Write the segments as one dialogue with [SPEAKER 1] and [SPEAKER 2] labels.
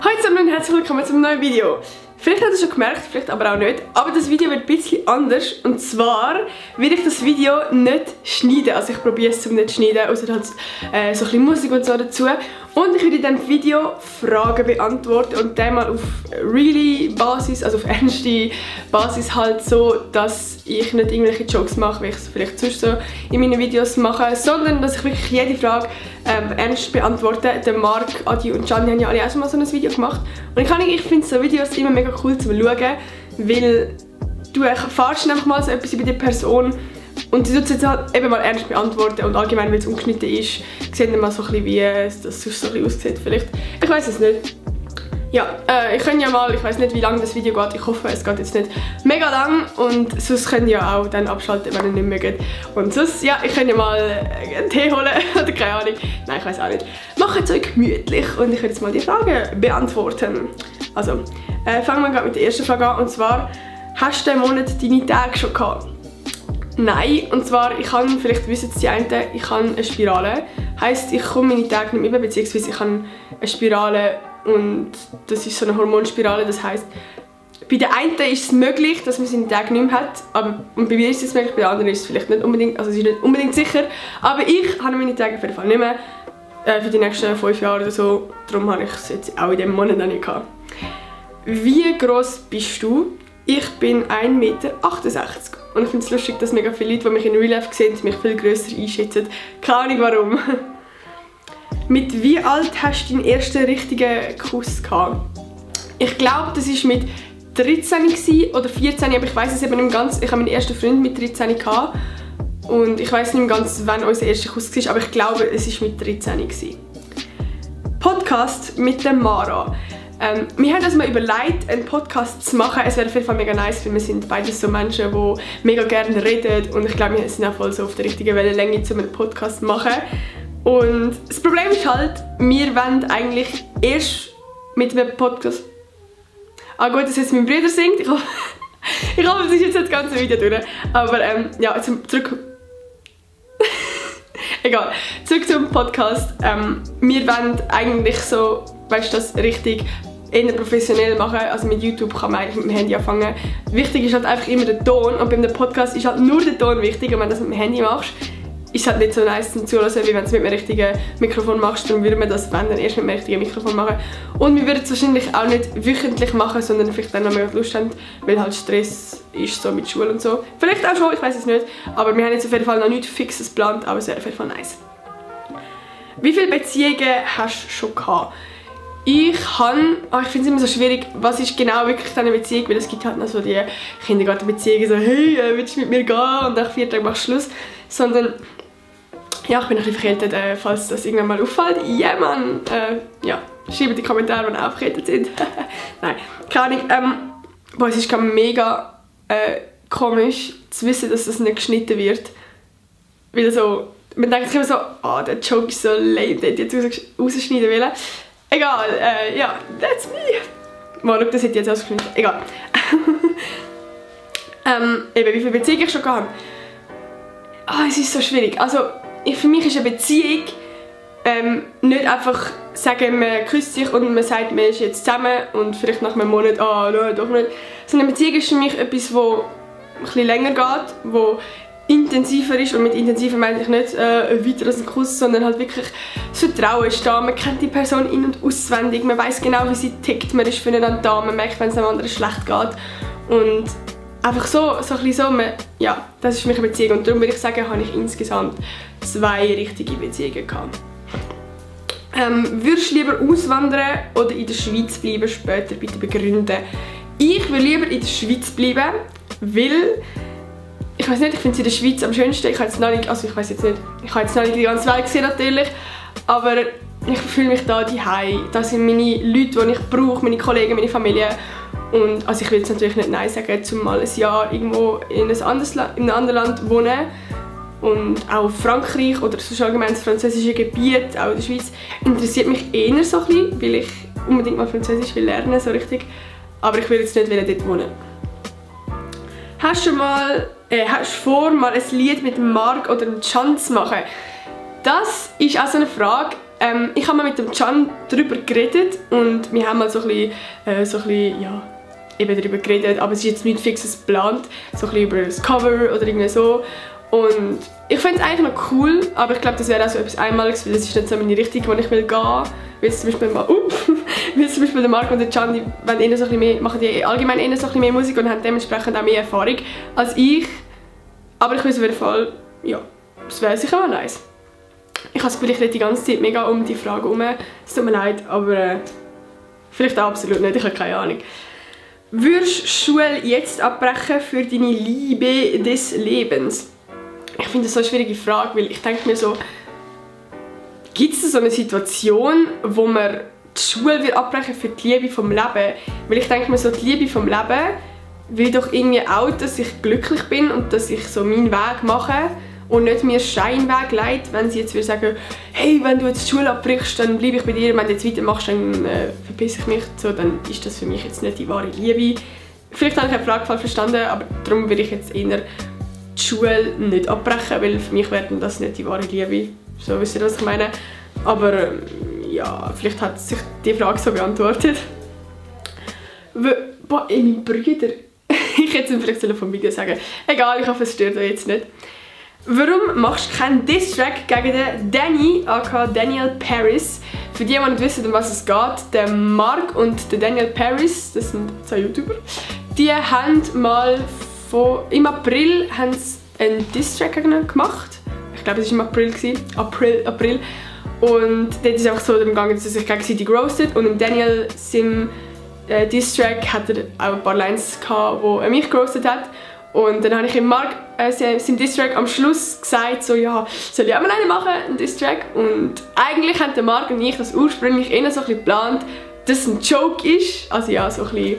[SPEAKER 1] Hallo zusammen und herzlich willkommen zum neuen Video. Vielleicht habt ihr es schon gemerkt, vielleicht aber auch nicht, aber das Video wird ein bisschen anders. Und zwar will ich das Video nicht schneiden, also ich probiere es zum nicht schneiden, außer halt so ein bisschen Musik und so dazu. Und ich werde in diesem Video Fragen beantworten und dann mal auf really Basis, also auf ernste Basis halt so, dass ich nicht irgendwelche Jokes mache, wie ich es vielleicht sonst so in meinen Videos mache, sondern dass ich wirklich jede Frage ernst beantworte. Der Marc, Adi und Gianni haben ja alle auch schon mal so ein Video gemacht. Und ich finde so Videos immer mega cool zu schauen, weil du erfährst einfach mal so etwas über die Person und sie tut es jetzt halt eben mal ernst beantworten und allgemein, weil es ungeschnitten ist, sehen wir mal so ein bisschen, wie das sonst so ein bisschen aussieht vielleicht. Ich weiß es nicht. Ja, ich kann ja mal, ich weiß nicht, wie lange das Video geht, ich hoffe, es geht jetzt nicht mega lang und sonst könnt ihr ja auch dann abschalten, wenn ihr nicht mögt. Und sonst, ja, ich kann ja mal einen Tee holen oder keine Ahnung, nein, ich weiß auch nicht. Macht es euch gemütlich und ich werde jetzt mal die Fragen beantworten. Also, fangen wir gerade mit der ersten Frage an und zwar, hast du diesen Monat deine Tage schon gehabt? Nein, und zwar, ich habe, vielleicht wissen es die einen, ich habe eine Spirale. Heisst, ich komme meine Tage nicht mehr, beziehungsweise ich habe eine Spirale und das ist so eine Hormonspirale, das heisst, bei der einen ist es möglich, dass man seine Tage nicht mehr hat, aber und bei mir ist es möglich, bei der anderen ist es vielleicht nicht unbedingt, also es ist nicht unbedingt sicher, aber ich habe meine Tage auf jeden Fall nicht mehr, für die nächsten 5 Jahre oder so, darum habe ich es jetzt auch in diesem Monat noch nicht gehabt. Wie gross bist du? Ich bin 1,68 Meter und ich finde es lustig, dass mega viele Leute, die mich in Real Life sehen, mich viel grösser einschätzen. Keine Ahnung warum. Mit wie alt hast du deinen ersten richtigen Kuss gehabt? Ich glaube, das war mit 13 oder 14, aber ich weiß es eben nicht ganz. Ich habe meinen ersten Freund mit 13 gehabt und ich weiß nicht ganz, wann unser erster Kuss war, aber ich glaube, es war mit 13 gewesen. Podcast mit der Mara. Wir haben uns mal überlegt, einen Podcast zu machen. Es wäre auf jeden Fall mega nice, weil wir sind beide so Menschen, die mega gerne reden und ich glaube, wir sind auch voll so auf der richtigen Wellenlänge, um einen Podcast zu machen. Und das Problem ist halt, wir wollen eigentlich erst mit einem Podcast... Ah gut, dass jetzt mein Bruder singt. Ich hoffe, das ist jetzt das ganze Video durch. Aber ja, zurück... Egal, zurück zum Podcast. Wir wollen eigentlich so, weißt du, das richtig eher professionell machen. Also mit YouTube kann man eigentlich mit dem Handy anfangen. Wichtig ist halt einfach immer der Ton und beim Podcast ist halt nur der Ton wichtig und wenn du das mit dem Handy machst, ist es halt nicht so nice zum Zuhören, wie wenn du es mit einem richtigen Mikrofon machst. Darum würden wir das, wenn, dann erst mit einem richtigen Mikrofon machen. Und wir würden es wahrscheinlich auch nicht wöchentlich machen, sondern vielleicht dann, wenn wir Lust haben, weil halt Stress ist so mit Schule und so. Vielleicht auch schon, ich weiß es nicht. Aber wir haben jetzt auf jeden Fall noch nichts Fixes geplant, aber es wäre auf jeden Fall nice. Wie viele Beziehungen hast du schon gehabt? Ich finde es immer so schwierig, was ist genau wirklich eine Beziehung, weil es gibt halt noch so die Kindergartenbeziehungen, so hey, willst du mit mir gehen und nach 4 Tagen machst du Schluss. Sondern, ja, ich bin ein bisschen verkältet, falls das irgendwann mal auffällt. Ja, Mann! Ja, schreibt in die Kommentare, wenn ihr auch verkältet sind. Nein, keine Ahnung. Boah, es ist gerade mega komisch zu wissen, dass das nicht geschnitten wird. Weil so, man denkt sich immer so, oh, der Joke ist so lame, den hätte ich jetzt rausschneiden wollen. Egal, ja, that's me. Mal, schau, das hätte ich jetzt ausgeschnitten. Egal. Eben, wie viele Beziehungen ich schon gehabt habe. Oh, es ist so schwierig. Also, für mich ist eine Beziehung nicht einfach sagen, man küsst sich und man sagt, man ist jetzt zusammen und vielleicht nach einem Monat, ah, nein, doch nicht. Sondern eine Beziehung ist für mich etwas, das ein bisschen länger geht, wo intensiver ist und mit intensiver meine ich nicht weiter als ein Kuss, sondern halt wirklich das Vertrauen ist da, man kennt die Person in- und auswendig, man weiß genau, wie sie tickt, man ist füreinander da, man merkt, wenn es einem anderen schlecht geht und einfach so ein bisschen so, ja, das ist für mich eine Beziehung und darum würde ich sagen, habe ich insgesamt 2 richtige Beziehungen gehabt. Würdest du lieber auswandern oder in der Schweiz bleiben? Später bitte begründen. Ich würde lieber in der Schweiz bleiben, weil ich weiß nicht, ich finde es in der Schweiz am schönsten. Ich habe jetzt noch nicht, also ich weiß jetzt nicht, ich habe jetzt noch nicht die ganze Welt gesehen natürlich, aber ich fühle mich da daheim. Das sind meine Leute, die ich brauche, meine Kollegen, meine Familie. Und also ich will jetzt natürlich nicht Nein sagen, um mal ein Jahr irgendwo in einem anderen Land wohnen. Und auch Frankreich oder sonst allgemein das französische Gebiet, auch in der Schweiz, interessiert mich eher so ein bisschen, weil ich unbedingt mal Französisch will lernen, so richtig. Aber ich will jetzt nicht dort wohnen. Hast du vor, mal ein Lied mit Marc oder Can zu machen? Das ist auch so eine Frage. ich habe mal mit dem Can darüber geredet und wir haben mal so ein bisschen ja, eben darüber geredet, aber es ist jetzt nicht fixes geplant, so ein bisschen über das Cover oder irgendwie so. Und ich finde es eigentlich noch cool, aber ich glaube, das wäre auch so etwas Einmaliges, weil das ist nicht so meine Richtung, wo ich will gehen. Weil zum Beispiel der Marc und der Can, die so machen die allgemein so ein bisschen mehr Musik und haben dementsprechend auch mehr Erfahrung als ich. Aber ich weiß auf jeden Fall, ja, das wäre sicher mal nice. Ich habe das Gefühl, ich rede die ganze Zeit mega um die Frage herum. Es tut mir leid, aber vielleicht auch absolut nicht, ich habe keine Ahnung. Würdest du Schule jetzt abbrechen für deine Liebe des Lebens? Ich finde das so eine schwierige Frage, weil ich denke mir so, gibt es so eine Situation, wo man die Schule abbrechen für die Liebe vom Leben? Weil ich denke mir so, die Liebe vom Leben will doch irgendwie auch, dass ich glücklich bin und dass ich so meinen Weg mache und nicht mir Scheinweg leite, wenn sie jetzt sagen, hey, wenn du jetzt die Schule abbrichst, dann bleibe ich bei dir, wenn du jetzt weitermachst, dann verpiss ich mich, so, dann ist das für mich jetzt nicht die wahre Liebe. Vielleicht habe ich die Frage falsch verstanden, aber darum will ich jetzt eher die Schule nicht abbrechen, weil für mich wäre das nicht die wahre Liebe. So, wisst ihr, was ich meine? Aber ja, vielleicht hat sich die Frage so beantwortet. Boah, mein Bruder. Ich hätte es vielleicht vom Video sagen. Egal, ich hoffe, es stört euch jetzt nicht. Warum machst du keinen Diss-Track gegen den Danny, aka Daniel Paris? Für die nicht wissen, um was es geht, der Marc und der Daniel Paris, das sind zwei YouTuber, die haben mal im April einen Diss-Track gemacht. Ich glaube, es war im April. April. Und dort ist es einfach so darum gegangen, dass sie sich gegenseitig roastet. Und im Daniel seinem Diss-Track hat er auch ein paar Lines gehabt, wo er mich geroastet hat. Und dann habe ich ihm Marc seinem Diss-Track am Schluss gesagt, so, ja, soll ich auch mal einen machen, einen Diss-Track? Und eigentlich haben der Marc und ich das ursprünglich eher so ein bisschen geplant, dass es ein Joke ist. Also ja, so ein bisschen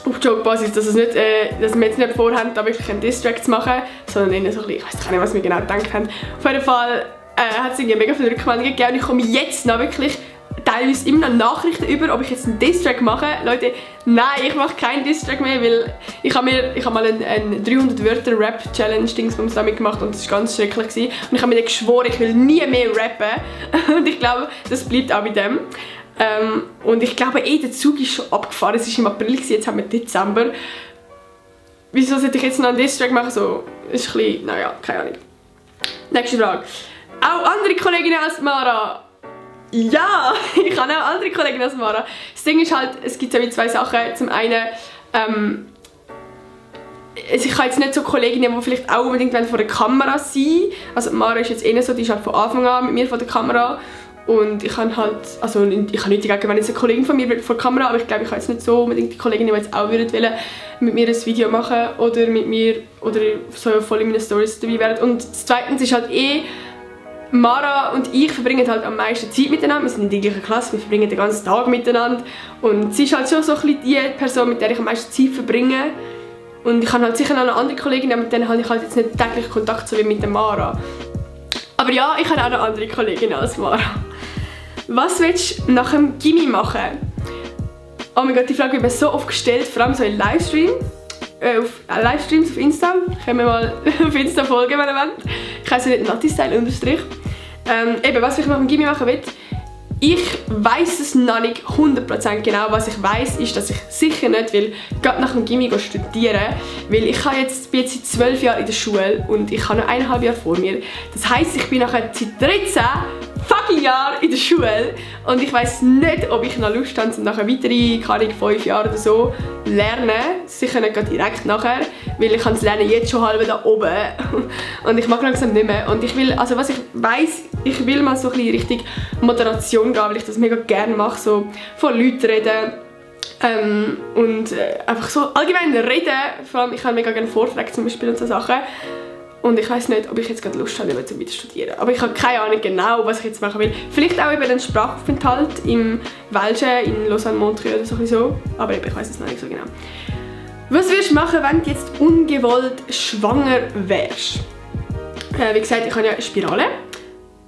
[SPEAKER 1] auf Joke-Basis, dass wir jetzt nicht vorhaben, da wirklich einen Diss-Track zu machen, sondern eher so ein bisschen, ich weiß gar nicht, was wir genau gedacht haben. Auf jeden Fall hat es mega viele Rückmeldungen gegeben und ich komme jetzt noch wirklich teilweise immer noch Nachrichten über, ob ich jetzt einen Diss-Track mache. Leute, nein, ich mache keinen Diss-Track mehr, weil ich habe mal einen 300 Wörter Rap-Challenge-Dingsbums damit gemacht und das war ganz schrecklich gewesen. Und ich habe mir dann geschworen, ich will nie mehr rappen. Und ich glaube, das bleibt auch bei dem. Und ich glaube, der Zug ist schon abgefahren. Es war im April, jetzt haben wir Dezember. Wieso sollte ich jetzt noch einen Diss-Track machen? So, ist ein bisschen, naja, keine Ahnung. Nächste Frage. Auch andere Kolleginnen als Mara? Ja, ich habe auch andere Kolleginnen als Mara. Das Ding ist halt, es gibt so zwei Sachen. Zum einen, ich habe jetzt nicht so Kolleginnen, die vielleicht auch unbedingt vor der Kamera sein wollen. Also Mara ist jetzt eher so, die ist halt von Anfang an mit mir vor der Kamera. Und ich habe halt, also ich habe nicht dagegen, wenn jetzt eine Kollegin von mir vor der Kamera, aber ich glaube, ich habe jetzt nicht so unbedingt die Kolleginnen, die jetzt auch wollen, mit mir ein Video machen oder mit mir oder so voll in meinen Stories dabei wären. Und zweitens ist halt Mara und ich verbringen halt am meisten Zeit miteinander. Wir sind in der gleichen Klasse, wir verbringen den ganzen Tag miteinander. Und sie ist halt schon so ein bisschen die Person, mit der ich am meisten Zeit verbringe. Und ich habe halt sicher noch eine andere Kollegin, aber mit denen habe ich halt jetzt nicht täglich Kontakt, so wie mit der Mara. Aber ja, ich habe auch eine andere Kollegin als Mara. Was willst du nach dem Gymi machen? Oh mein Gott, die Frage wird mir so oft gestellt, vor allem so in Livestreams auf Insta. Können wir mal auf Insta folgen, wenn ihr wollt. Ich heiße nicht Nati-Style _ eben, was ich nach dem Gymi machen will. Ich weiss es noch nicht 100% genau. Was ich weiss, ist, dass ich sicher nicht will, gerade nach dem Gymi studieren. Weil ich bin jetzt seit 12 Jahren in der Schule und ich habe noch 1,5 Jahre vor mir. Das heisst, ich bin nachher seit 13 fucking Jahren in der Schule und ich weiss nicht, ob ich noch Lust habe, um nachher weitere, keine 5 Jahre oder so lernen. Sicher nicht direkt nachher, weil ich kann das Lernen jetzt schon halb da oben und ich mag langsam nicht mehr. Und ich will, also was ich weiss, ich will mal so ein bisschen Richtung Moderation gehen, weil ich das mega gerne mache, so von Leuten reden und einfach so allgemein reden. Vor allem, ich habe mega gerne Vorträge zum Beispiel und so Sachen. Und ich weiss nicht, ob ich jetzt gerade Lust habe, zum wieder studieren. Aber ich habe keine Ahnung genau, was ich jetzt machen will. Vielleicht auch eben einen Sprachaufenthalt im Welschen, in Lausanne, Montreux oder so. Aber eben, ich weiss es noch nicht so genau. Was würdest du machen, wenn du jetzt ungewollt schwanger wärst? Wie gesagt, ich habe ja eine Spirale.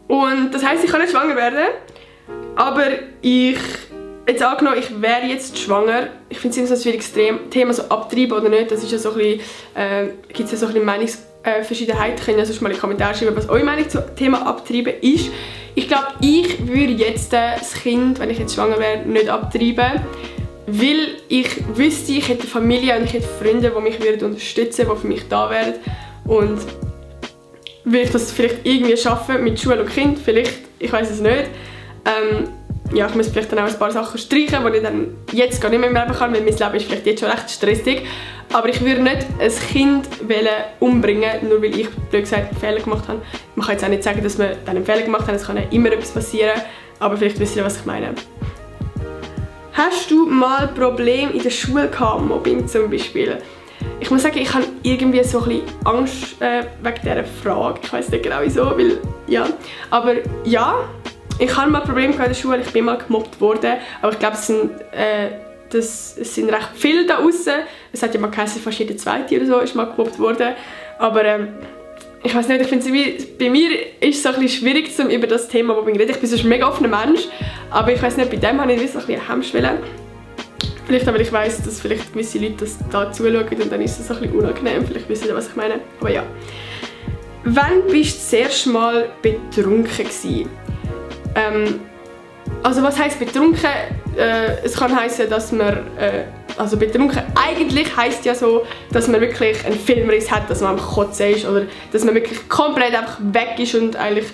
[SPEAKER 1] Und das heisst, ich kann nicht schwanger werden. Aber jetzt angenommen, ich wäre jetzt schwanger. Ich finde es immer so ein schwieriges Thema, so abtreiben oder nicht. Das ist ja so ein bisschen, gibt es ja so ein bisschen Verschiedenheit. Könnt ihr sonst mal in die Kommentare schreiben, was eure Meinung zum Thema Abtreiben ist. Ich glaube, ich würde jetzt das Kind, wenn ich jetzt schwanger wäre, nicht abtreiben. Weil ich wüsste, ich hätte Familie und ich hätte Freunde, die mich unterstützen würden, die für mich da wären. Und will ich das vielleicht irgendwie schaffen mit Schule und Kind? Vielleicht, ich weiß es nicht. Ja, ich muss vielleicht dann auch ein paar Sachen streichen, die ich dann jetzt gar nicht mehr leben kann, weil mein Leben ist vielleicht jetzt schon recht stressig. Aber ich würde nicht ein Kind umbringen, nur weil ich, blöd gesagt, einen Fehler gemacht habe. Man kann jetzt auch nicht sagen, dass wir dann einen Fehler gemacht haben, es kann ja immer etwas passieren. Aber vielleicht wisst ihr, was ich meine. Hast du mal Probleme in der Schule gehabt, Mobbing zum Beispiel? Ich muss sagen, ich habe irgendwie so ein bisschen Angst wegen dieser Frage. Ich weiß nicht genau wieso, weil ja. Aber ja, ich habe mal Probleme in der Schule, ich bin mal gemobbt worden. Aber ich glaube, es sind recht viele da draußen. Es hat ja mal geheißen, fast jeder Zweite oder so ist mal gemobbt worden. Aber ich weiß nicht, ich finde bei mir ist es so ein bisschen schwierig, über das Thema Mobbing zu reden. Ich bin sonst ein mega offener Mensch, aber ich weiß nicht, bei dem habe ich so ein bisschen Hemmschwelle. Vielleicht auch, weil ich weiss, dass vielleicht gewisse Leute das da zuschauen und dann ist es ein bisschen unangenehm. Vielleicht wisst ihr, was ich meine. Aber ja. Wann bist du das erste Mal betrunken gewesen? Also was heisst betrunken? Es kann heißen, dass man also betrunken eigentlich heisst ja so, dass man wirklich einen Filmriss hat, dass man am Kotzen ist oder dass man wirklich komplett einfach weg ist und eigentlich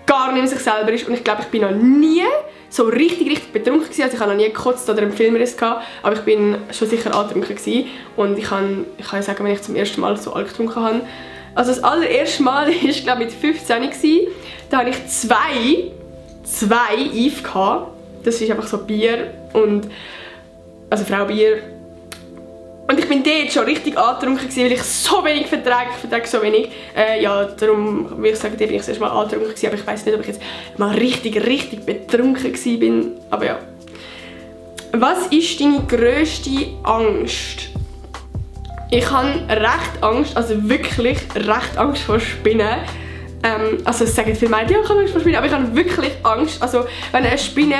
[SPEAKER 1] gar nicht mehr sich selber ist. Und ich glaube, ich bin noch nie so richtig betrunken gewesen. Also ich habe noch nie gekotzt oder einen Filmriss gehabt, aber ich bin schon sicher angetrunken gewesen. Und ich kann ja sagen, wenn ich zum ersten Mal so Alkohol getrunken habe. Also das allererste Mal war, glaube ich, mit 15 gewesen. Da hatte ich zwei Eve gehabt. Das ist einfach so Bier und also Fraubier. Und ich bin dort schon richtig angetrunken gewesen, weil ich so wenig vertrage. Ich vertrage so wenig. Ja, darum würde ich sagen, dort bin ich das erste Mal angetrunken gewesen, aber ich weiß nicht, ob ich jetzt mal richtig betrunken gewesen bin. Aber ja. Was ist deine grösste Angst? Ich habe recht Angst, also wirklich recht Angst vor Spinnen. Also es sagen viele Mädchen, ja, ich habe Angst vor Spinnen, aber ich habe wirklich Angst. Also wenn eine Spinne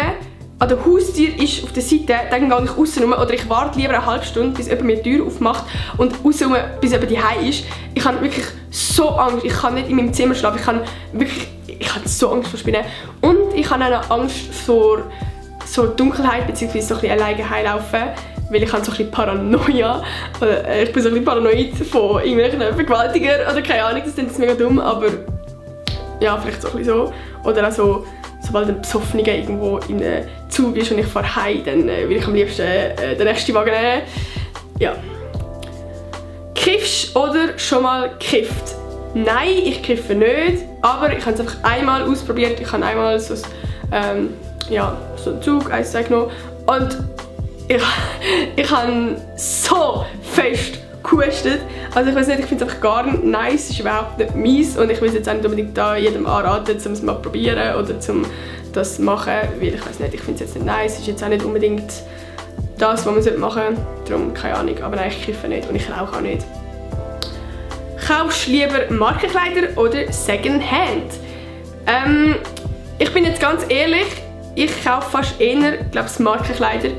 [SPEAKER 1] an der Haustür ist auf der Seite, dann gehe ich raus rum, oder ich warte lieber eine halbe Stunde, bis jemand mir die Tür aufmacht und raus rum, bis jemand daheim ist. Ich habe wirklich so Angst, ich kann nicht in meinem Zimmer schlafen, ich habe so Angst vor Spinnen. Und ich habe auch noch Angst vor so Dunkelheit, bzw. so ein bisschen alleine heimlaufen, weil ich habe so ein bisschen Paranoia. Ich bin so ein bisschen paranoid von irgendwelchen Vergewaltigern oder keine Ahnung, das ist mega dumm, aber ja, vielleicht so ein bisschen so. Oder auch so, sobald ein Besoffener irgendwo in einem Zug ist und ich fahre heim, dann will ich am liebsten den nächsten Wagen nehmen. Ja. Kiffst oder schon mal gekifft? Nein, ich kiffe nicht, aber ich habe es einfach einmal ausprobiert. Ich habe einmal so einen Zug, eins genommen und ich habe so fest gehustet. Also ich weiß nicht, ich finde es einfach gar nicht nice, es ist überhaupt nicht mies und ich will jetzt auch nicht unbedingt da jedem anraten, um es mal zu probieren oder um das zu machen, weil ich weiß nicht, ich finde es jetzt nicht nice, es ist jetzt auch nicht unbedingt das, was man machen sollte, darum keine Ahnung, aber nein, ich kiffe nicht und ich rauche auch nicht. Kaufst du lieber Markenkleider oder Secondhand? Ich bin jetzt ganz ehrlich, ich kaufe fast eher, glaube ich, Markenkleider.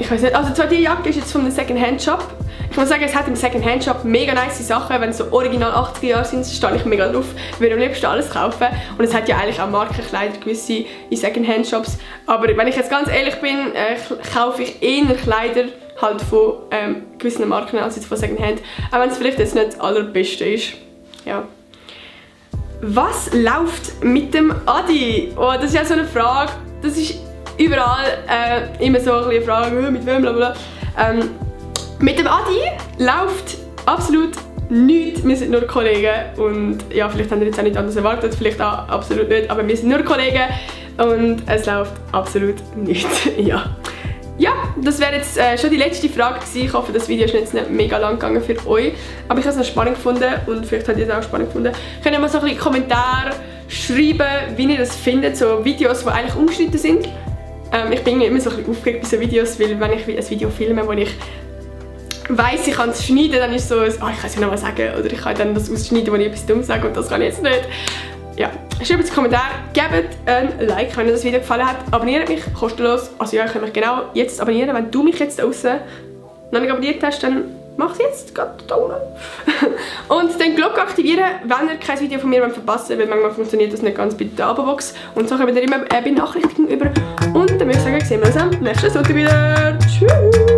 [SPEAKER 1] Ich weiß nicht, also zwar die Jacke ist jetzt von einem Secondhand-Shop. Ich muss sagen, es hat im Secondhand-Shop mega nice Sachen, wenn es so original 80er Jahre sind, stehe ich mega drauf. Ich würde am liebsten alles kaufen. Und es hat ja eigentlich auch Markenkleider gewisse in Secondhand-Shops. Aber wenn ich jetzt ganz ehrlich bin, kaufe ich eher Kleider halt von gewissen Marken als jetzt von Secondhand. Auch wenn es vielleicht jetzt nicht das allerbeste ist. Ja. Was läuft mit dem Adi? Oh, das ist ja so eine Frage. Das ist überall immer so eine Frage, mit wem, blablabla. Mit dem Adi läuft absolut nichts. Wir sind nur Kollegen und ja, vielleicht haben wir jetzt auch nicht anders erwartet, vielleicht auch absolut nicht, aber wir sind nur Kollegen und es läuft absolut nichts. Ja, das wäre jetzt schon die letzte Frage gewesen. Ich hoffe, das Video ist jetzt nicht mega lang gegangen für euch, aber ich habe es noch spannend gefunden und vielleicht habt ihr es auch spannend gefunden. Könnt ihr mal so ein bisschen Kommentare schreiben, wie ihr das findet, so Videos, die eigentlich ungeschnitten sind. Ich bin immer so ein bisschen aufgeregt bei so Videos, weil wenn ich ein Video filme, wo ich weiss, ich kann es schneiden, dann ist es so, ich kann es ja noch mal sagen, oder ich kann dann das ausschneiden, wo ich etwas dumm sage und das kann ich jetzt nicht. Ja, schreibt in die Kommentare, gebt ein Like, wenn euch das Video gefallen hat, abonniert mich kostenlos, also ja, ihr könnt mich genau jetzt abonnieren, wenn du mich jetzt da draussen noch nicht abonniert hast, dann mache es jetzt gerade da unten. Und dann die Glocke aktivieren, wenn ihr kein Video von mir verpassen wollt, weil manchmal funktioniert das nicht ganz bei der Abo-Box. Und so kommt ihr immer Benachrichtigungen über. Und dann würde ich sagen, sehen wir uns am nächsten Sonntag wieder. Tschüss!